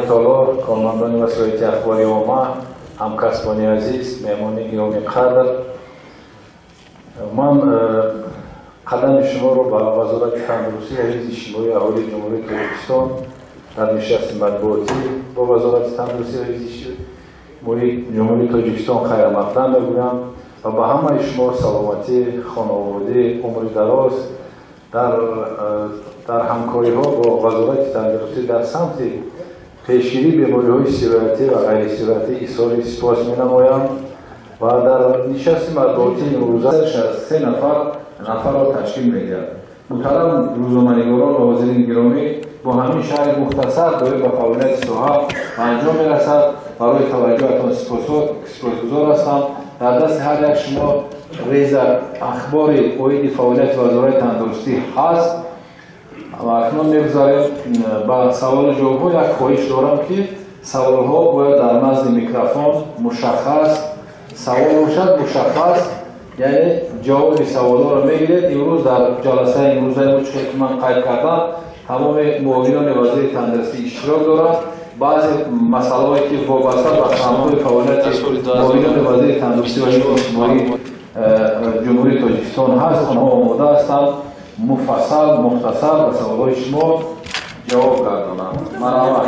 Аҳли толор, кормандони васоити ахбори омма, ҳамкасбони азиз, меҳмони гиромиқадр, ман қадами шуморо ба Вазорати тандурустӣ ва ҳифзи иҷтимоии аҳолии Ҷумҳурии Тоҷикистон дар нишасти матбуотӣ бо Вазорати тандурустӣ ва ҳифзи иҷтимоии Ҷумҳурии Тоҷикистон хайрмақдам мегӯям ва ба ҳамаи шумо саломатӣ, хонаводӣ, умри дароз дар ҳамкориҳо бо Вазорати тандурустӣ дар самти пешгирии бемориҳои сироятӣ ва ғайрисироятӣ изҳори сипос менамоям. Ва дар нишасти матбуотии имрӯза 63 нафарро ташкил медиҳад. Муҳтарам рӯзноманигорон ва ҳозирини гиромӣ, бо ҳамин шарҳи мухтасар доир ба фаъолияти соҳа ба анҷом мерасад. Барои таваҷҷӯҳатон сипосгузор ҳастам. Дар дасти ҳар як шумо реза ахбори оиди фаъолияти Вазорати тандурустӣ ҳаст ва акнун мегузарем ба саволу ҷавобҳо. Як хоҳиш дорам, ки саволҳо бояд дар назди микрофон мушаххас савол бошад, мушаххас, яъне ҷавоби саволҳоро мегиред. Имрӯз дар ҷаласаи имрӯзаи мо, чӣ ки ман қайд кардам, тамоми муовинони вазири тандурустӣ иштирок доранд. Баъзе масъалаҳое, ки вобаста ба самтҳои фаъолияти муовинони вазири тандурустӣ ва ҳифзи иҷтимоии Ҷумҳурии Тоҷикистон ҳаст, онҳо омода ҳастанд муфассал, мухтасар ба саволҳои шумо ҷавоб гардонанд. Марҳамат.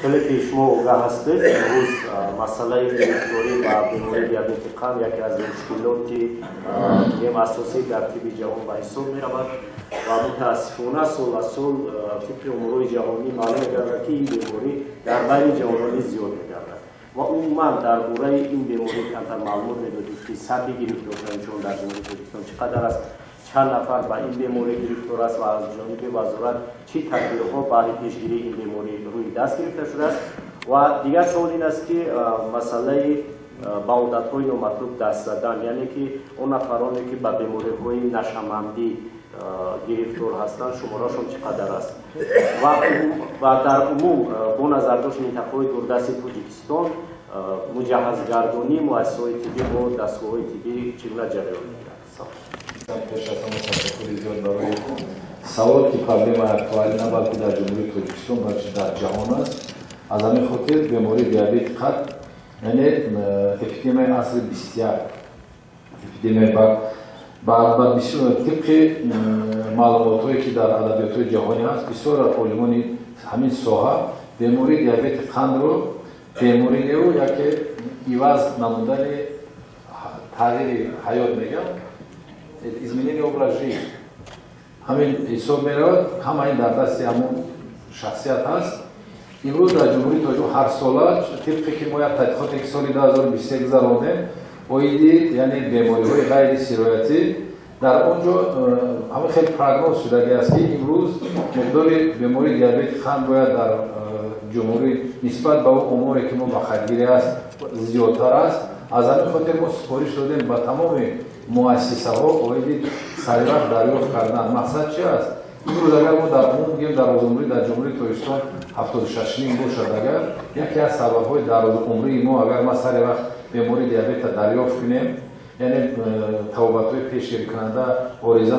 Хеле ки шумо огаҳ ҳастед, имрӯз масъалаи гирифторӣ ба бемории диабети қанд яке аз мушкилоти асосӣ дар тибби ҷаҳон ба ҳисоб меравад ва мутаассифона сол аз сол тибқи оморҳои ҷаҳонӣ маълум мегардад, ки ин беморӣ дар байни ҷавонони зиёд мегардад. Ва умуман дар бораи ин беморӣ камтар маълумот медодед, ки сатҳи гирифторшавии он дар Ҷумҳурии Тоҷикистон чӣ қадар аст, чанд нафар ба ин беморӣ гирифтор аст ва аз ҷониби вазорат чӣ тадбирҳо баҳри пешгирии ин беморӣ рӯи даст гирифта шудааст? Ва дигар савол ин аст, ки масъалаи ба одатҳои номатлуб даст задан, яъне ки он нафароне, ки ба бемориҳои нашъамандӣ гирифтор ҳастанд, шуморашон чӣ қадар аст ва дар умум бо назардошти минтақаҳои дурдасти Тоҷикистон муҷаҳҳазгардонии муассисаҳои тиббӣ бо дастгоҳҳои тиббӣ чӣ гуна ҷараён мегирад? Пеш аз ҳама ташаккури зиёд барои савол, ки проблемаи актуалӣ на балки дар Ҷумҳурии Тоҷикистон, балки дар ҷаҳон аст. Аз ҳамин хотир бемории диабети қанд, яъне эпидемияи асри 21, эпидемияи тибқи маълумотҳое, ки дар адабиётҳои ҷаҳонӣ ҳаст, бисёр олимони ҳамин соҳа бемории диабети қандро беморӣ неу яке иваз намудани тағйири ҳаёт мегӯям, изменение образ жизни ҳамин ҳисоб меравад. Ҳама ин дар дасти ҳамон шахсият ҳаст. Имрӯз дар Ҷумҳурии Тоҷикистон ҳарсола, тибқе ки мо як тадқиқоте, ки соли 2023 гузарондем оиди, яъне, бемориҳои ғайри сироятӣ, дар он ҷо ҳамин хеле прогноз шудагӣ аст, ки имрӯз миқдори бемории диабети қанд бояд дар ҷумҳурӣ нисбат ба он оморе, ки мо ба қайдгирӣ аст, зиёдтар аст. Аз ҳамин хотир мо супориш додем ба тамоми муассисаҳо оиди саривақт дарёфт кардан. Мақсад чи аст? Имрӯз агар мо дар умум гирем, дарозумрӣ дар Ҷумҳурии Тоҷикистон 76,5 бошад, агар яке аз сабабҳои дарозумрии мо, агар ма сари вақт бемории диабетро дарёфт кунем, яъне табобатҳои пешгирикунанда, ориза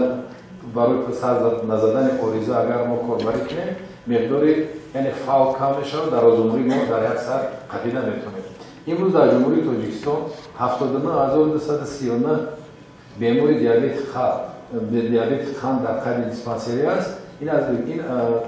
барои сар назадани ориза агар мо корбарӣ кунем, миқдори, яъне, фавт кам мешавад, дарозумрии мо дар як сар қапида метавонем. Имрӯз дар Ҷумҳурии Тоҷикистон 79 239 бемори диабети қанд дар қайди диспансерӣ аст. Ин аз ин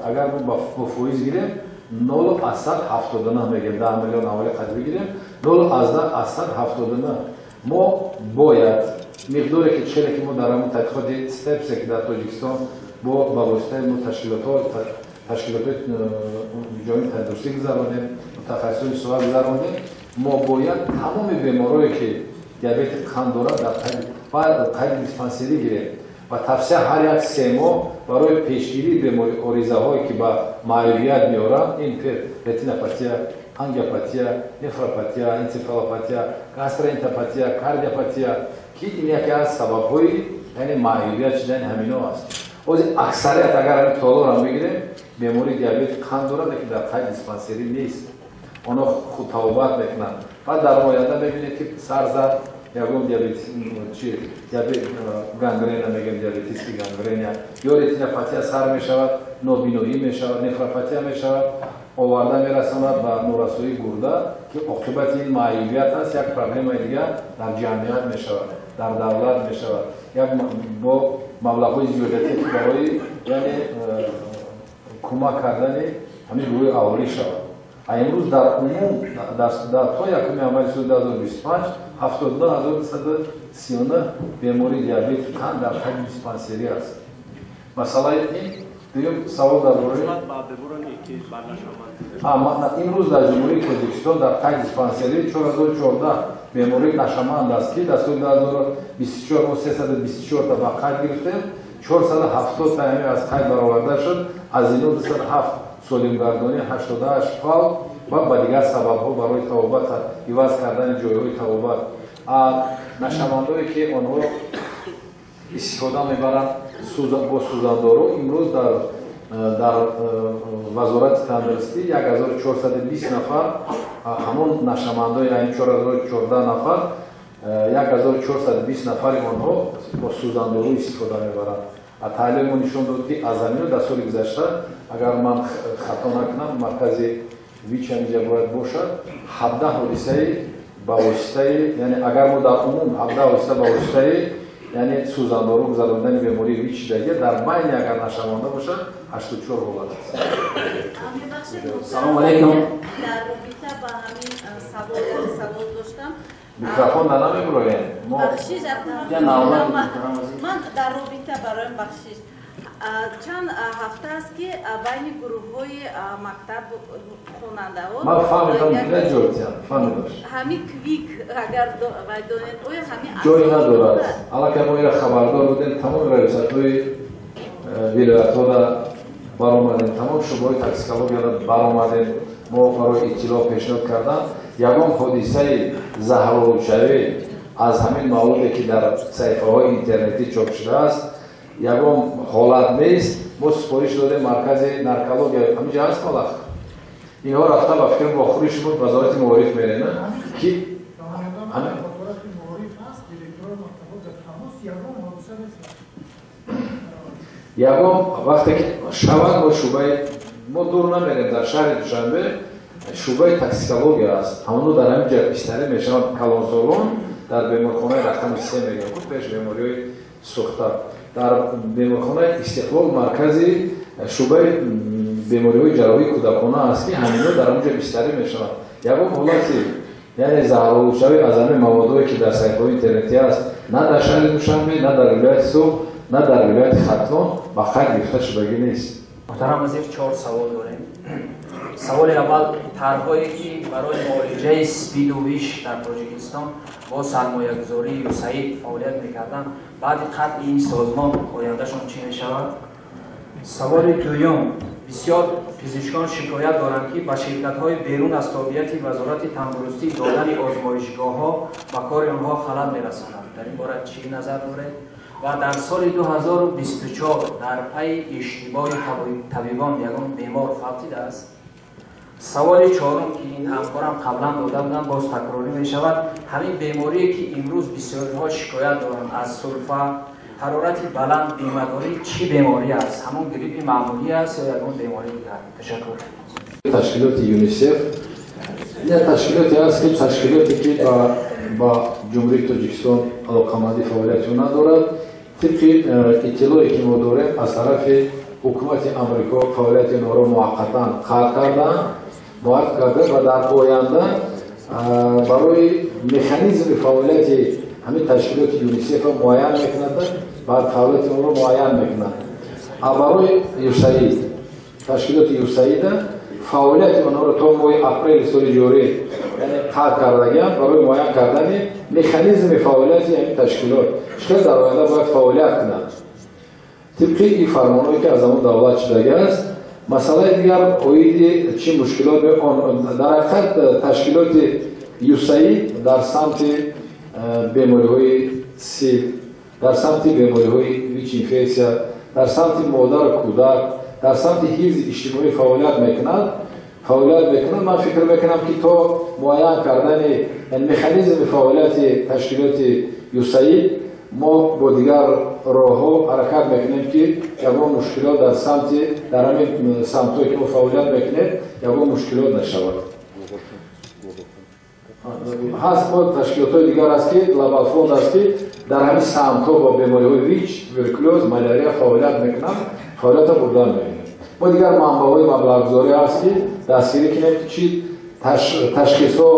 агар мо бо фоиз гирем, 0,79 мегирем, 10 миллион аҳолӣ қад бигирем, 0,79. Мо бояд миқдоре, ки челе ки мо дар ҳамон тадқиқоти степсе, ки дар Тоҷикистон бо ба воситаи мо ташкилотҳои ҷоҳони тандурустӣ гузаронем, мутахассисони соҳа гузаронем, мо бояд тамоми беморое, ки диабети қанд дорад, дар қайди диспансерӣ гирем ва тавсия ҳар як 3 моҳ барои пешгирии бемори оризаҳое, ки ба маъюбият меоранд, ин ретинопатия, ангиопатия, нефропатия, энцефалопатия, гастроэнтеропатия, кардиопатия, ки ин яке аз сабабҳои, яъне, маъюбият шудани ҳамино аст. Ҳозир аксарият, агар ҳамин толорам бигирем, бемории диабети қанд дорад, лекин дар қайди диспансерӣ нест. Онҳо худтабобат мекунанд. Баъд дар оянда мебинед, ки сар зад ягон диабет, чи диабет, гангрена мегӯем, диабетический гангрена ё ретинопатия сар мешавад, нобиноӣ мешавад, нефропатия мешавад. Оварда мерасонад ба норасоии гурда, ки оқибати ин маъюбият аст, як проблемаи дигар дар ҷамъият мешавад, дар давлат мешавад, як бо маблағҳои зиёдатӣ, ки барои, яъне, кӯмак кардани ҳамин гурӯҳи аҳолӣ шавад. А имрӯз дар умум то 1 январи соли 2025 79239 бемории диабети қанд дар қайди диспансерӣ аст. Масъалаи ин дуюм савол дар бораи имрӯз дар Ҷумҳурии Тоҷикистон дар қайди диспансерӣ 4014 бемории нашаманд аст, ки дар соли 2024 мо 324 та ба қайд гирифтем, 470 та аз қайд бароварда шуд, аз ино 207 солимгардонӣ, 88 фавт ва ба дигар сабабҳо барои табобат иваз кардани ҷойҳои табобат. Нашамандое, ки онҳо истифода мебаранд бо сӯзандору, имрӯз дар Вазорати тандурустӣ 1420 нафар, ҳамон нашамандои, яъне 4014 нафар, 1420 нафари онҳо бо сӯзандору истифода мебаранд. Таҳлили мо нишон дод, ки аз ҳамино дар соли гузашта, агар ман хато накунам, маркази ВИЧ ҳамиҷа бояд бошад, 17 ҳодисаи ба воситаи, яъне агар мо дар умум 17 ҳодиса ба воситаи, яъне, сӯзандору гузарондани бемории ВИЧ шудагия, дар байни агар нашаванда бошад, 84 ҳолат аст. Салому алайкум. Дар робита ба ҳамин савол доштам. Микрофон да намебуроем. Бахшиш, ман дар робита бароям, бахшиш, чанд ҳафта аст, ки байни гурӯҳҳои мактаб хонандаҳо Ман фаҳмидам, ҷойтиям фаҳмидам. Ҳамин квик, агар донед, оё ҳамин Ҷое надорад. Аллакай мо ира хабардор будем, тамоми раёсатҳои вилоятҳода баромадем, тамоми шӯъбаҳои токсикологияда баромадем. Мо барои иттилоъ пешниҳод кардан, ягон ҳодисаи заҳролудшавӣ аз ҳамин маводе, ки дар саҳифаҳои интернетӣ чоп шудааст, ягон ҳолат нест. Мо супориш додем, маркази наркология ҳаминҷа ҳаст, малах инҳо рафта, ба фикрам, вохӯри шумо Вазорати маориф мерена, ки ягон вақте ки шавад, мо шӯъбаи мо дур намерем, дар шаҳри Душанбе шӯъбаи токсикология аст, ҳамоно дар ҳамин ҷа бистарӣ мешаванд калонсолон, дар беморхонаи рақами 3 мегӯям, пеш бемориҳои сӯхта, дар беморхонаи Истиқлол маркази шӯъбаи бемориҳои ҷарроҳии кӯдакона аст, ки ҳамино дар он ҷо бистарӣ мешаванд. Ягон ҳолати, яъне, заҳролудшавӣ аз ҳамин маводое, ки дар саҳифаҳои интернетӣ аст, на дар шаҳри Душанбе, на дар вилояти Суғд, на дар вилояти Хатлон ба қайд гирифта шудагӣ нест. Муҳтарам вазир, чор савол дорем. Саволи аввал: тарҳое, ки барои муолиҷаи СПИДу ВИЧ дар Тоҷикистон бо сармоягузории ЮСАИД фаъолият мекарданд, баъди қатъи ин созмон ояндашон чӣ мешавад? Саволи дуюм: бисёр пизишкон шикоят доранд, ки ба ширкатҳои берун аз тобеияти Вазорати тандурустӣ додани озмоишгоҳҳо ба кори онҳо халал мерасонад. Дар ин бора чӣ назар доред? Ва дар соли 2024 дар пайи иштибоҳи табибон ягон бемор фавтидааст? Саволи чорум, ки ин ҳамкорам қаблан дода буданд, боз такрорӣ мешавад: ҳамин беморие, ки имрӯз бисёриҳо шикоят доранд аз сулфа, ҳарорати баланд, бемадорӣ, чӣ беморӣ аст? Ҳамон гриппи маъмулӣ аст ё ягон бемории дигар? Ташаккур. Ташкилоти ЮНИСЕФ як ташкилоте аст, ки ташкилоте, ки ба Ҷумҳурии Тоҷикистон алоқамандӣ фаъолияти ӯ надорад. Тибқи иттилое, ки мо дорем, аз тарафи ҳукумати Амрико фаъолияти онҳоро муваққатан қатъ карданд, муайян карда ва дар оянда барои механизми фаъолияти ҳамин ташкилоти ЮНИСЕФа муайян мекунад, баъд фаъолияти онро муайян мекунад. А барои ЮСАИД, ташкилоти ЮСАИДа, фаъолияти онҳоро то моҳи апрели соли ҷорӣ, яъне, қатъ кардагиам барои муайян кардани механизми фаъолияти ҳамин ташкилот, чӣ хел дар оянда бояд фаъолият кунад, тибқи ин фармонҳое, ки аз ҳамон давлат шудагӣ аст. Масъалаи дигар оиди чӣ мушкилот, дар ҳақиқат ташкилоти ЮСАИД дар самти бемориҳои сил, дар самти бемориҳои ВИЧ инфексия, дар самти модару кӯдак, дар самти ҳифзи иҷтимоӣ фаъолият мекунад. Ман фикр мекунам, ки то муайян кардани механизми фаъолияти ташкилоти ЮСАИД мо бо дигар роҳҳо ҳаракат мекунем, ки ягон мушкилот дар самти дар ҳамин самтҳое, ки мо фаъолият мекунем, ягон мушкилот нашавад. Ҳаст бо ташкилотҳои дигар аст, ки Глобал Фонд аст, ки дар ҳамин самтҳо бо бемориҳои ВИЧ, туберкулёз, малярия фаъолият мекунанд, фаъолията бурдан мебинем. Мо дигар манбаъҳои маблағгузорӣ ҳаст, ки дастгирӣ кунем, ки чӣ ташхисҳо,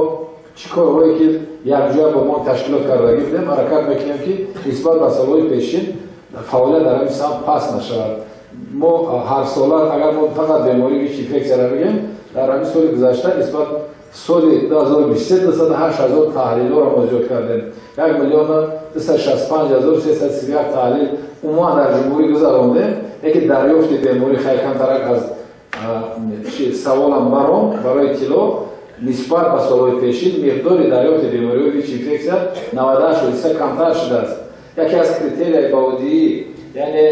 чӣ корҳое, ки якҷоя бо мо ташкилот кардагӣ будем, ҳаракат мекунем, ки нисбат ба солҳои пешин фаъолият дар ҳамин самт паст нашавад. Мо ҳарсола, агар мо фақат бемории ВИЧ инфексияро бигем, дар ҳамин соли гузашта нисбат соли 2023 208 000 таҳлилҳоро мо зиёд кардем. 1 265 331 таҳлил умуман дар ҷумҳурӣ гузарондем. Яке дарёфти беморӣ хай камтарак аз саволам баром барои иттилоъ, нисбат ба солҳои пешин миқдори дарёфти бемориҳои ВИЧ инфексия 98% камтар шудааст. Яке аз критерияи баудиӣ, яъне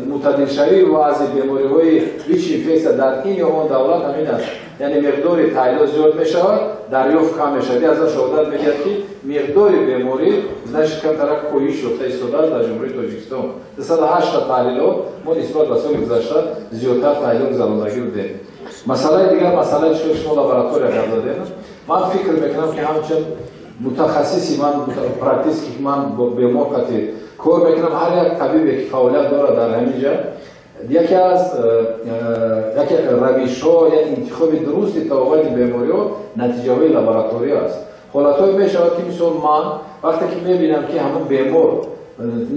мутадилшавии вазъи бемориҳои ВИЧ инфексия дар ин ё он давлат ҳамин аст, яъне миқдори таҳлилот зиёд мешавад, дарёфт кам мешавад. Аз он шоҳодат медиҳад, ки миқдори беморӣ, значит, камтарак коҳиш ёфта истодааст. Дар Ҷумҳурии Тоҷикистон 208-та таҳлилот мо нисбат ба соли гузашта зиёдтар таҳлилот гузарондагӣ будем. Масъалаи дигар, масъалаи чӣ, шумо лаборатория гап задем. Ман фикр мекунам, ки ҳамчун мутахассиси ман, практически ки ман бо бемор қати кор мекунам, ҳар як табибе, ки фаъолият дорад дар ҳамин ҷа, яке аз яке равишҳо я интихоби дурусти табобати бемориҳо натиҷаҳои лаборатория аст. Ҳолатҳое мешавад, ки мисол ман вақте ки мебинам, ки ҳамон бемор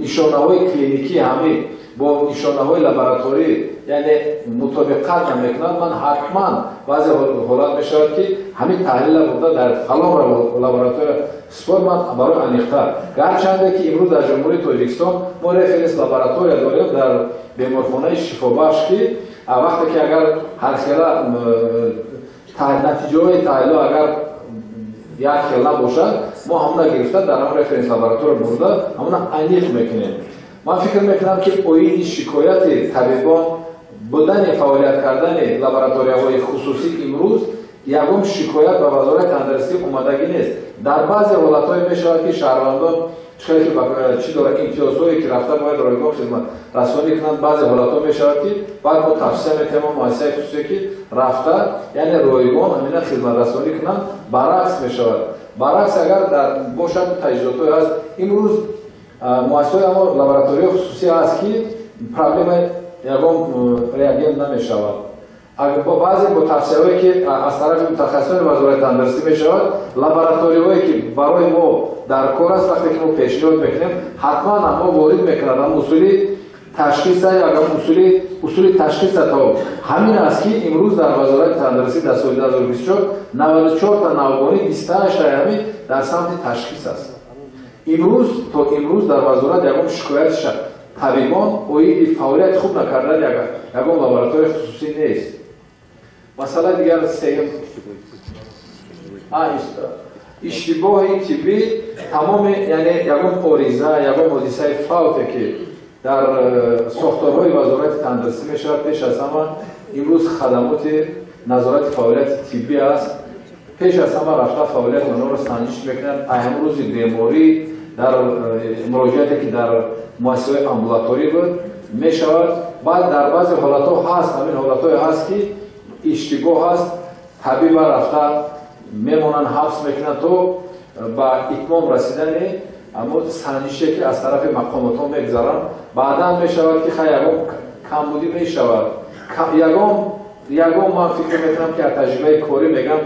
нишонаҳои клиникӣ ҳамин бо нишонаҳои лабораторӣ, яъне мутобиқат намекунад, ман ҳатман, баъзе ҳолат мешавад, ки ҳамин таҳлила бурда дар фалон лаборатория спор ман барои аниқтар. Гарчанде ки имрӯз дар Ҷумҳурии Тоҷикистон мо референс лаборатория дорем дар беморхонаи Шифобахш, ки вақте ки агар ҳархела натиҷаҳои таҳлило агар як хел набошад, мо ҳамона гирифта дар ҳамон референс лаборатория бурда ҳамона аниқ мекунем. Ман фикр мекунам, ки оиди шикояти табибон будани фаъолият кардани лабораторияҳои хусусӣ имрӯз ягон шикоят ба Вазорати тандурустӣ омадагӣ нест. Дар баъзе ҳолатҳое мешавад, ки шаҳрвандон чихеле ки чӣ дорад, имтиёзҳое, ки рафта бояд ройгон хизматрасонӣ кунанд, баъзе ҳолатҳо мешавад, ки баъд мо тавсия метиҳем муассисаи хусусие, ки рафта, яъне ройгон ҳамина хизматрасонӣ кунанд. Баръакс мешавад, баръакс агар дар бошад, таҷҳизотҳое ҳаст имрӯз, муассисаҳои амо лабораторияи хусусӣ ҳаст, ки проблема ягон реагент намешавад. Баъзе бо тавсияҳое, ки аз тарафи мутахассисони Вазорати тандурустӣ мешавад, лабораторияҳое, ки барои мо дар кор аст, вақте ки мо пешниҳод мекунем, ҳатман мо ворид мекунад ам усули ташхиса, ягон усули ташхиса. То ҳамин аст, ки имрӯз дар Вазорати тандурустӣ дар соли 2024 94-та навгонӣ, 28-таи ҳамин дар самти ташхис аст. Имрӯз, то имрӯз дар вазорат ягон шикояти табибон оиди фаъолияти хуб накардани ягон лабораторияи хусусӣ нест. Масъалаи дигар, сеюм, иштибоҳи тиббӣ. Тамоми, яъне ягон ориза, ягон ҳодисаи фавте, ки дар сохторҳои Вазорати тандурустӣ мешавад, пеш аз ҳама имрӯз хадамоти назорати фаъолияти тиббӣ аст. Пеш аз ҳама рафта фаъолияти онҳоро санҷиш мекунад. Ҳамрӯзи беморӣ дар муроҷиате, ки дар муассисаҳои амбулаторӣ буд, мешавад. Баъд дар баъзе ҳолатҳо ҳаст, ҳамин ҳолатҳое ҳаст, ки иштибоҳ ҳаст, табиба рафта мемонанд, ҳабс мекунанд то ба итмом расидани амо санҷише, ки аз тарафи мақомотҳо мегузаранд. Баъдан мешавад, ки хай, ягон камбудӣ мешавад. Ягон ман фикр мекунам, ки аз таҷрибаи корӣ мегам,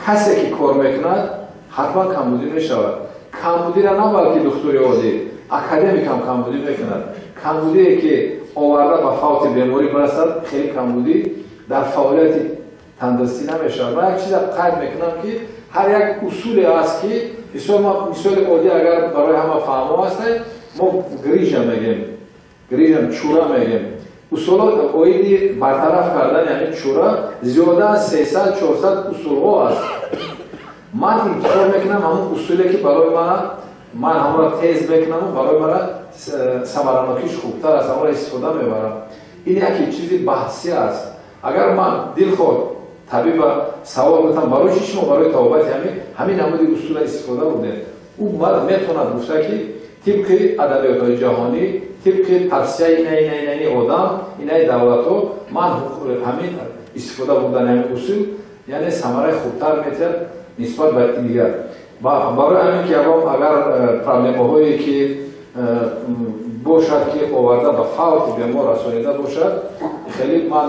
касе ки кор мекунад, ҳатман камбудӣ мешавад. Камбудиро на балки духтури оддӣ, академикам камбудӣ мекунад. Камбудие, ки оварда ба фавти беморӣ барасад, хеле камбудӣ дар фаъолияти тандурустӣ намешавад. Ман як чиза қайд мекунам, ки ҳар як усуле аст, ки мисоли оддӣ, агар барои ҳама фаҳмо аст, мо грижа мегем, грижа, чура мегем. Усулот оиди бартараф кардани ҳамин чура зиёда аз 300-400 усулҳо аст. Ман интихоб мекунам ҳамон усуле, ки барои мана, ман ҳамонро тез мекунаму барои мана самаранокиш хубтар аст, ҳамонро истифода мебарам. Ин яке чизи баҳсӣ аст. Агар ман дилхоҳ табиба савол бутам, барои чи шумо барои табобати ҳамин намуди усула истифода бурдем, ӯ метавонад гуфта, ки Тибқи адабиётҳои ҷаҳонӣ, тибқи тавсияи инаи одам, инаи давлатҳо, ман ҳамин истифода бурдани ҳамин усул, яъне самараи хубтар метиҳад нисбат ба дигар. Барои ҳамин ки агар проблемаҳое ки бошад, ки оварда ба фавти бемор расонида бошад, хеле ман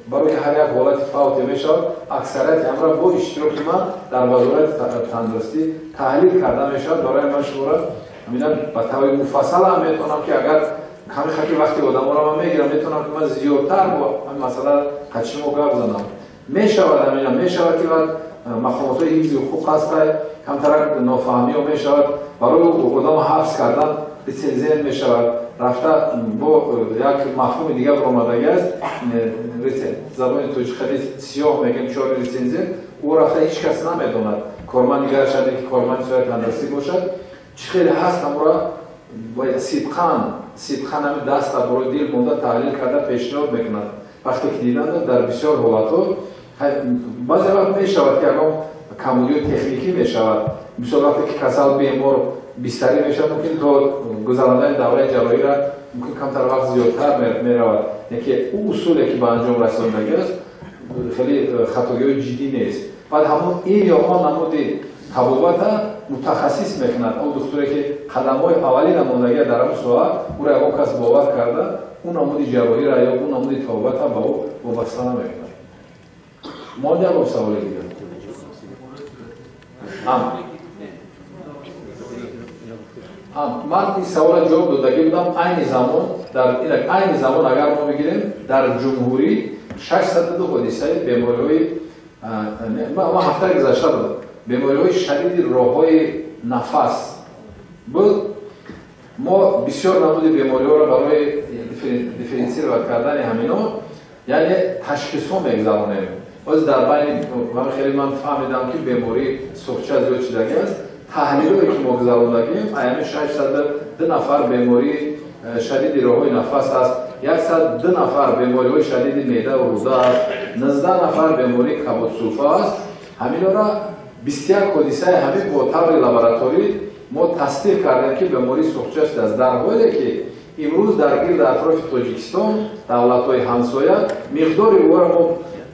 барои ҳар як ҳолати фавте мешавад, аксарияти амра бо иштироки ман дар вазорати тандурустӣ таҳлил карда мешавад. Барои ман шуморо ба таври муфассал ҳам метавонам, ки агар ками хаки вақти одаморо ман мегирам, метавонам ки ман зиёдтар бо ҳамин масъала қад шумо гап занам. Мешавад ҳамина, мешавад ки вақт мақомотҳои ҳифзи ҳуқуқ ҳастанд, камтарак нофаҳмиҳо мешавад, барои одамо ҳабс кардан рецензент мешавад, рафта бо як мафҳуми дигар баромадагӣ аст, забони тоҷикӣ сиёҳ мегӯем, чори рецензент, ӯ рафта ҳеҷ кас намедонад, корманди гарчанде ки корманди соҳаи тандурустӣ бошад, чӣ хеле ҳаст ҳамора сидқан ҳамин даста барои дил монда таҳлил карда пешниҳод мекунад. Вақте ки диданд, дар бисёр ҳолатҳо баъзе вақт мешавад ки ягон камбудиҳои техникӣ мешавад. Мисол вақте ки касал бемор бистарӣ мешавад, мумкин то гузарондани давраи ҷарроҳиро мумкин камтар вақт зиёдтар меравад. Яке ӯ усуле ки ба анҷом расондагӣ аст, хеле хатогиҳои ҷиддӣ нест. Баъд ҳамон ин ё он намуди табобата мутахассис мекунад. Он духтуре ки қадамҳои аввалина мондагия дар ҳамон соҳа, ӯро ягон кас бовар карда, ӯ намуди ҷарроҳиро ё ӯ намуди табобата ба ӯ вобаста намекунад. Монд ягон саволи дигар? Ман ин саволро ҷавоб додагӣ будам. Айни замон, айни замон агар мо бигирем, дар ҷумҳурӣ 602 ҳодисаи бемориҳои, ман ҳафтаи гузашта будам, бемориҳои шадиди роҳҳои нафас буд. Мо бисёр намуди бемориҳоро барои дифференсировать кардани ҳамино, яъне ташхисҳо мегузаронем. Ҳозир дар байни хеле ман фаҳмидам, ки бемории сурхча зиёд шудагӣ аст. Таҳлилое ки мо гузарондагим, аями 602 нафар бемории шадиди роҳҳои нафас аст, 102 нафар бемориҳои шадиди меъда ва рӯда аст, 19 нафар бемории кабудсулфа аст. Ҳаминора 21 ҳодисаи ҳамин бо таври лабораторӣ мо тасдиқ кардем, ки бемории сурхча шудааст. Дар ҳоле ки имрӯз дар гирди атрофи Тоҷикистон, давлатҳои ҳамсоя, миқдори ӯро мо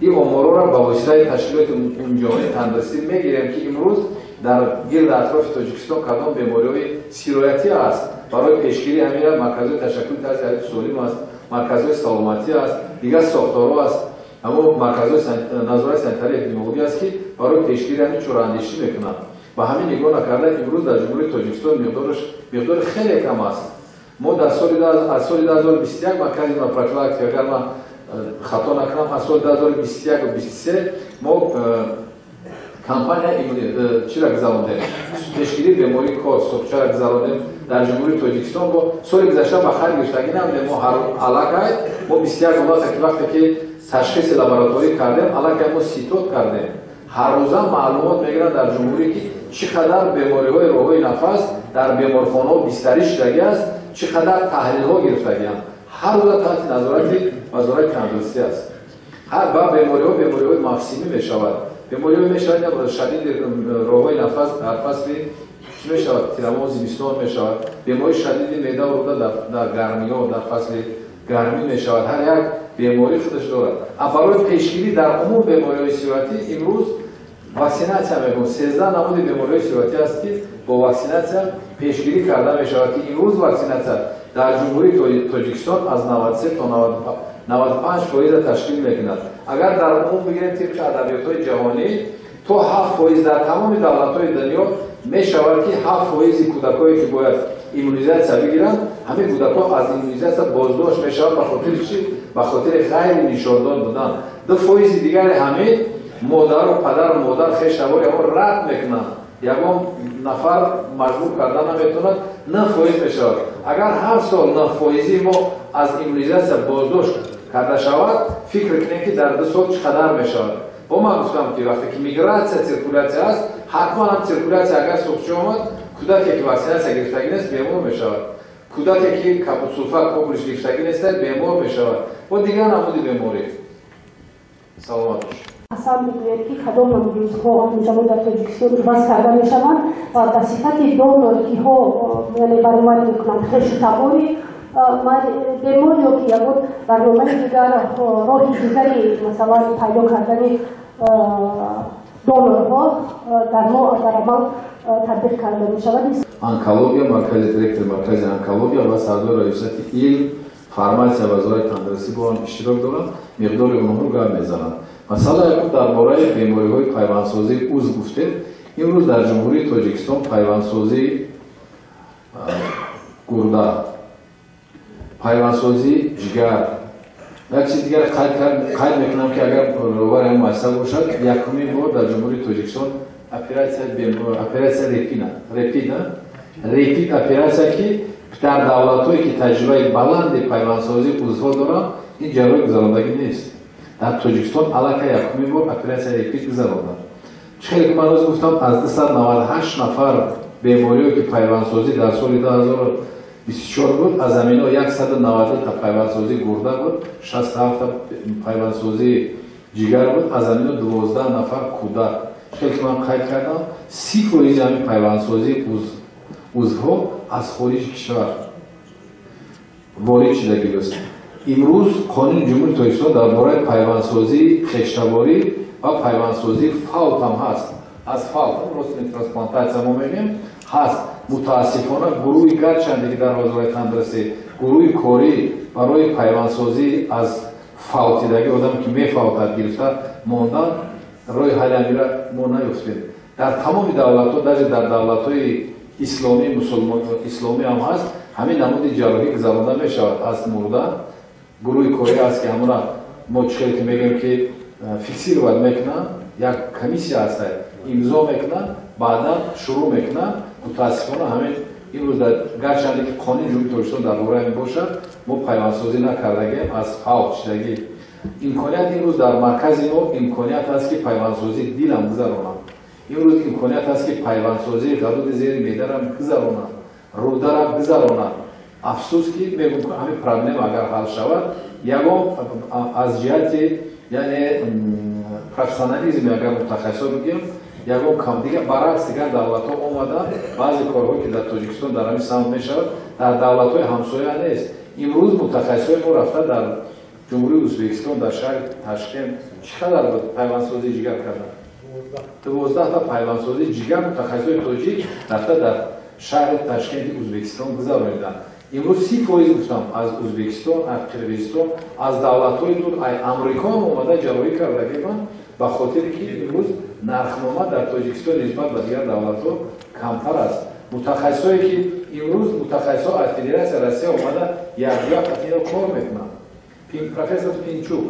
ин оморҳоро ба воситаи ташкилоти умумиҷаҳонии тандурустӣ мегирем, ки имрӯз дар гирди атрофи Тоҷикистон кадом бемориҳои сироятӣ аст. Барои пешгирии ҳамина марказҳои ташаккули тарзи ҳаёти солим аст, марказҳои саломатӣ аст, дигар сохторҳо аст, ҳамон марказҳои назорати санитарии эпидемиологӣ аст, ки барои пешгирии ҳамин чораандешӣ мекунанд. Ба ҳамин нигоҳ накарда имрӯз дар Ҷумҳурии Тоҷикистон миқдори хеле кам аст. Мо дар соли 2021 маркази профилактика, агар ман хато накунам, аз соли 2021 ва 23 мо кампания чиро гузарондем? Пешгирии бемории кор, сурхчаро гузарондем дар Ҷумҳурии Тоҷикистон. Бо соли гузашта ба хайр гирифтагӣ набудем. Мо аллакай мо 21 ҳолате ки вақте ки ташхиси лабораторӣ кардем, аллакай мо ситод кардем. Ҳар рӯза маълумот мегиранд дар ҷумҳурӣ, ки чӣ қадар бемориҳои роҳҳои нафас дар беморхонаҳо бистарӣ шудагӣ аст, чӣ қадар таҳлилҳо гирифтагианд. Ҳар рӯза таҳти назорати вазорати тандурустӣ аст. Ҳар ба бемориҳо бемориҳои мавсимӣ мешавад. Бемориҳо мешавад шадиди роҳҳои нафас дар фасли чӣ мешавад? Тирамоҳ, зимистон мешавад. Бемории шадиди меъда ва рӯда дар гармиҳо, дар фасли гармӣ мешавад. Ҳар як беморӣ худаш дорад. А барои пешгирӣ дар умум бемориҳои сироятӣ имрӯз ваксинатсия мегӯем. 13 намуди бемориҳои сироятӣ аст, ки бо ваксинатсия пешгирӣ карда мешавад, ки имрӯз ваксинатсия дар Ҷумҳурии Тоҷикистон аз 93 то 95% ташкил мекунад. Агар дар умум бигирем, тибқи адабиётҳои ҷаҳонӣ то 7% дар тамоми давлатҳои дунё мешавад, ки 7% кӯдакое ки бояд иммунизатсия бигиранд, ҳамин кӯдакҳо аз иммунизатсия боздошт мешаванд. Ба хотири чӣ? Ба хотири ғайри нишондод будан. 2% дигари ҳамин модару падару модар хешавори ҳамон рад мекунанд. Ягон нафар маҷбур карда наметавонад, 9% мешавад. Агар ҳар сол 9% мо аз иммунизатсия боздошт карда шавад, фикр кунем, ки дар 2 сол чӣ қадар мешавад. Бо ман гуфтам, ки вақте ки мигратсия циркулятсия аст, ҳатман ҳам циркулятсия агар сурхча омад, кӯдаке ки ваксинатсия гирифтагӣ нест, бемор мешавад. Кӯдаке ки кабудсулфа коблиш гирифтагӣ нест, бемор мешавад. Бо дигар намуди беморӣ. Саломат бошед. Мушаххасан бигӯед, ки кадом намуди узвҳо ҳамин замон дар Тоҷикистон иваз карда мешаванд ва ба сифати донор киҳо, яъне, баромад мекунанд, хешу табори бемор ё ки ягон барномаи дигар, роҳи дигари, масалан, пайдо кардани донорҳо дар мо дар амал татбиқ карда мешавад? Онкология маркази, директори маркази онкология ва сардори раёсати илм, фарматсия, вазорати тандурустӣ бо ҳам иштирок доранд, миқдори онҳоро гап мезананд. Масъала якум, дар бораи бемориҳои пайвандсозии узв гуфтем. Имрӯз дар Ҷумҳурии Тоҷикистон пайвандсозии гурда, пайвандсозии ҷигар, як чиз дигар қайд мекунам, ки агар роҳбари ҳам муассиса бошад, якумин бор дар Ҷумҳурии Тоҷикистон оператсия репид оператсия, ки дар давлатҳое, ки таҷрибаи баланди пайвандсозии узвҳо доранд, ин ҷарроҳӣ гузарондагӣ нест. Дар Тоҷикистон аллакай якумин бор оператсия репид гузаронданд. Чӣ хеле ки ман рӯз гуфтам, аз 298 нафар бемориҳое, ки пайвандсозӣ дар соли 2024 буд, аз ҳаминҳо 190 та пайвандсозии гурда буд, 67 та пайвандсозии ҷигар буд, аз ҳаминҳо 12 нафар кӯдак. Хеле ки ман қайд кардам, 30% ҳамин пайвандсозии узвҳо аз хориҷи кишвар ворид шудагист. Имрӯз Қонуни Ҷумҳурии Тоҷикистон дар бораи пайвандсозии хештаворӣ ва пайвандсозии фавт ҳам ҳаст, аз фавт, родственный трансплантация мо мегӯем, ҳаст. Мутаассифона, гурӯҳи, гарчанде ки дар Вазорати тандурустӣ гурӯҳи корӣ барои пайвандсозӣ аз фавтидагӣ, одаме ки мефавтад, гирифта мондан, роҳи ҳалли амира мо наёфтем. Дар тамоми давлатҳо, даже дар давлатҳои исломӣ, исломӣ ҳам ҳаст, ҳамин намуди ҷарроҳӣ гузаронда мешавад аз мурда. Гурӯҳи корӣ аст, ки ҳамона мо чӣ хеле ки мегӯем, ки фиксировать мекунанд, як комиссия ҳаста, имзо мекунанд, баъдан шурӯъ мекунанд. Мутаассифона, ҳамин имрӯз, гарчанде ки Қонуни Ҷумҳурии Тоҷикистон дар бораи ҳамин бошад, мо пайвандсозӣ накардагем аз фавт шидагӣ. Имконият имрӯз дар маркази мо имконият ҳаст, ки пайвандсозии дилам гузаронам. Имрӯз имконият ҳаст, ки пайвандсозии ғадуди зери меъдарам гузаронам, рӯдарам гузаронам. Афсӯс, ки мегӯм, ҳамин проблема агар ҳал шавад, ягон аз ҷиҳати, яъне, профессионализме, агар мутахассисо бигӯем, ягон кам. Дигар баръакс, дигар давлатҳо омаданд, баъзе корҳое, ки дар Тоҷикистон дар ҳамин самт мешавад, дар давлатҳои ҳамсоя нест. Имрӯз мутахассисои мо рафта дар Ҷумҳурии Ӯзбекистон, дар шаҳри Ташкент, чӣ қадар буд пайвандсозии ҷигар карданд? 12та пайвандсозии ҷигар мутахассисои тоҷик рафта дар шаҳри Ташкенти Ӯзбекистон гузарониданд. Имрӯз 30% гуфтам, аз Ӯзбекистон, аз Қирғизистон, аз давлатҳои дур, ай Амрико ҳам омада ҷарроҳӣ кардагибанд, ба хотире ки имрӯз нархнома дар Тоҷикистон нисбат ба дигар давлатҳо камтар аст. Мутахассисое ки имрӯз, мутахассисҳо аз Федератсияи Россия омада якҷоя қатино кор мекунанд. Профессор Пинчук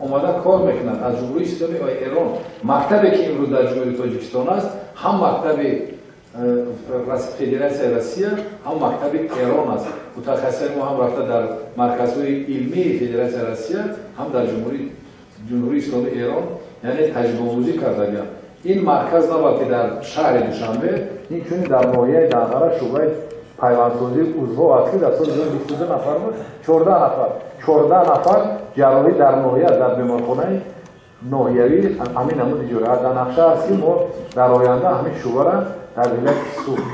омада кор мекунад аз Ҷумҳурии Исломии Эрон. Мактабе, ки имрӯз дар Ҷумҳурии Тоҷикистон аст, ҳам мактаби Федератсияи Россия, ҳам мактаби Эрон аст. Мутахассисои мо ҳам рафта дар марказҳои илмии Федератсияи Россия, ҳам дар Ҷумҳурии Исломии Эрон, яъне, таҷрибаомӯзӣ кардагианд. Ин марказ на балки дар шаҳри Душанбе, инчунин дар ноҳияи Данғара шӯъбаи пайвандсозии узвҳо аст, ки дар соли 2022 нафар буд, 14 нафар, 14 нафар ҷарроҳӣ дар ноҳия, дар беморхонаи ноҳиявӣ ҳамин намуди ҷарроҳӣ. Дар нақша аст, ки мо дар оянда ҳамин шӯъбара дар вилояти Суғд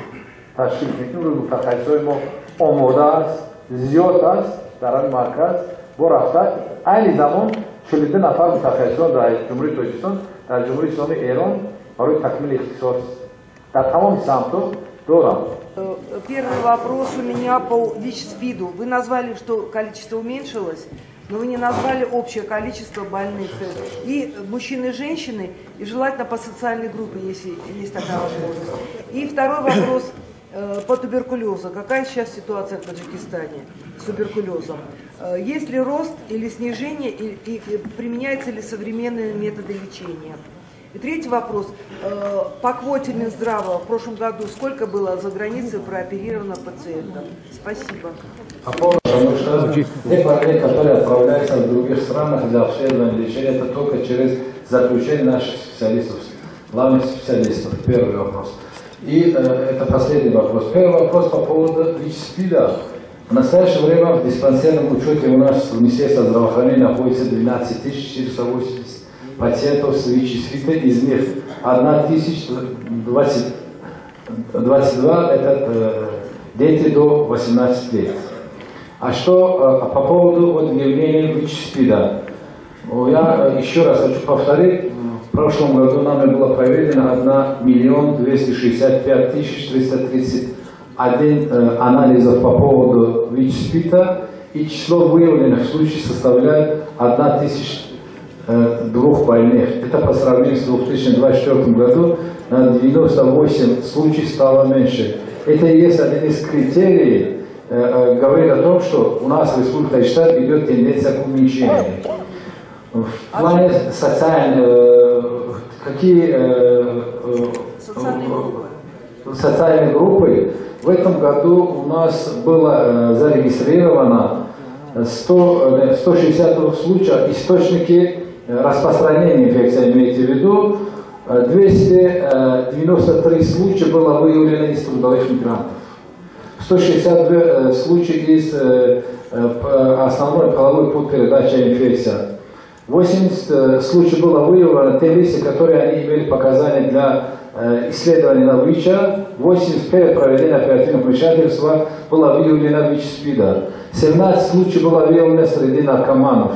ташкил мекунем. Имрӯз мутахассисои мо омода аст, зиёд аст дар ҳамин марказ бо рафта. Айни замон 42 нафар мутахассисон дар Ҷумҳурии Тоҷикистон, дар Ҷумҳурии Исломии Эрон барои такмили ихтисос дар тамоми самтҳо доранд. Первый вопрос у меня по ВИЧ-СПИДу. Вы назвали, что количество уменьшилось, но вы не назвали общее количество больных. И мужчины, и женщины, и желательно по социальной группе, если есть такая возможность. И второй вопрос по туберкулезу. Какая сейчас ситуация в Таджикистане с туберкулезом? Есть ли рост или снижение, и применяются ли современные методы лечения? И третий вопрос. По квоте Минздрава в прошлом году сколько было за границей прооперировано пациентов? Спасибо. Потому что те больные, которые отправляются в других странах для обследования, лечения, это только через заключение наших специалистов, главных специалистов. Первый вопрос. И это последний вопрос. Первый вопрос по поводу ВИЧ-СПИДа. В настоящее время в диспансерном учете у нас в Министерстве здравоохранения находится 12 480 пациентов с ВИЧ-СПИДом, из них 1022 это дети до 18 лет. А что по поводу вот выявления ВИЧ-СПИДа? Я еще раз хочу повторить, в прошлом году нами было проведено 1 265 331 анализов по поводу ВИЧ-СПИДа, и число выявленных случаев составляет 1002 больных. Это по сравнению с 2024 году на 98 случаев стало меньше. Это и есть один из критериев, говорит о том, что у нас в Республике Таджикистан идет тенденция к уменьшению. В плане социальной, какие социальные группы, в этом году у нас было зарегистрировано 160 случаев источники распространения инфекции, имейте в виду, 293 случая было выявлено из трудовых мигрантов, 162 случая из основной половой путь передачи инфекции. 80 случаев было выявлено те лица, которые они имели показания для исследования на ВИЧа, 85 проведения оперативного вмешательства было выявлено ВИЧ-СПИДа, 17 случаев было выявлено среди наркоманов.